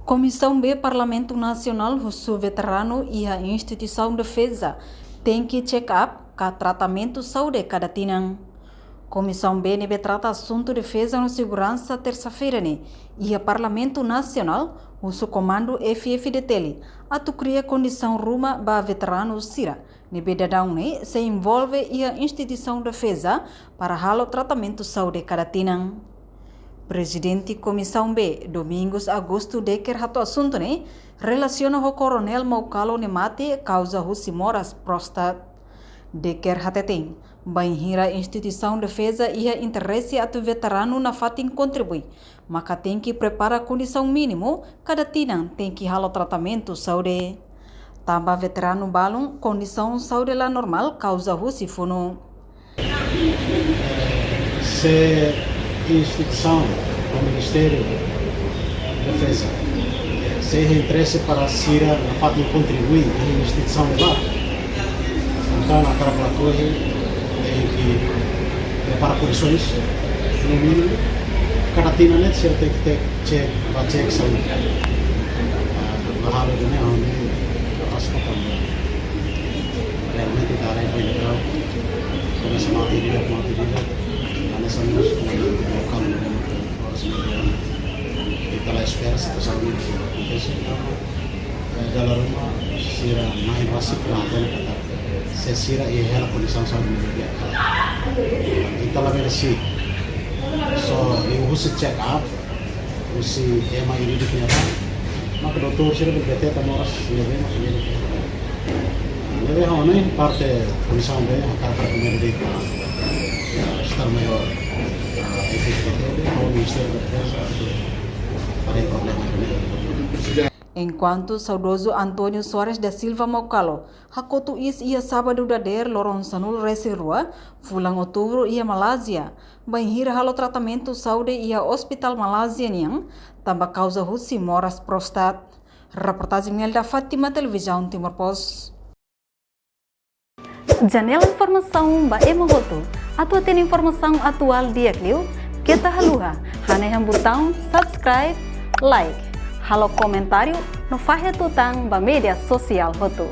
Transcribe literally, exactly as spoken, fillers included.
Komisaun B Parlamentu Nasionál husu veteranu iha instituisaun defeza tenke check up ka tratamentu saúde kada tinan. Komisaun B ne'ebé trata asuntu defeza no seguransa tersa-feira ne'e iha Parlamentu Nasionál husu Komandu F-FDTL atu kria kondisaun ruma ba veteranu sira ne'ebé daudaun ne'e sei envolve iha instituisaun defeza para halo tratamentu saúde kada tinan. Prezidente Komisaun B, Domingos Augusto Decker hato'o asuntu ne'e relasiona ho Koronél Mau Kalo nia mate kauza husi moras prostat. Decker hateten, bainhira instituisaun defeza iha interese atu veteranu nafatin kontribui, maka tenke prepara kondisaun mínimu kada tinan tenke halo tratamentu saúde. Tanba veteranu balun kondisaun saúde la normál kauza husi funu. Se instituisaun ou Ministériu Defeza sei iha interese para sira nafatin kontribui iha instituisaun ne'ebá, entaun hakarak lakohi tenke prepara kondisoens, no mínimu kada tinan ne'e sira tenke check, bá check saúde. Ah, la halo ida-ne'e, ha'u hanoin la raspa tanba realmente ita haree ba ilegál, komesa mate ida, mate ida, hanesan mós komandu Mau Kalo ne'e, oras ne'e ita la espera situasaun ne'e akontese. Eh, dala ruma sira na'in rasik la hatene katak se sira iha hela kondisaun saúde ne'ebé di'ak ka lae. Ita labele sik. So, liuhusi check up, husi ema ida-idak nia raan, maka doutór sira bele deteta moras ne'ebé mak ne'ebé. Ne'ebé ha'u hanoin parte komisaun B hakarak rekomenda de'it ba, eh, Estadu Maiór, eh, F-FDTL, ho Ministériu Defeza, para problema ne'e. Enkuantu saudozu António Soares da Silva Mau Kalo hakotu iis iha sábadu dadeer loron sanulu-resin-rua fulan Outubru iha Malázia, bainhira halo tratamentu saúde iha Hospital Malázia nian, tanba kauza husi moras prostat. Reportajen Melda Fátima, Televizaun Timor Post. Janela informasaun ba ema hotu. Atu hatene informasaun atuál di'ak liu, keta haluha hanehan butaun subscribe, like, halo komentáriu no fahe tutan ba média sosiál hotu.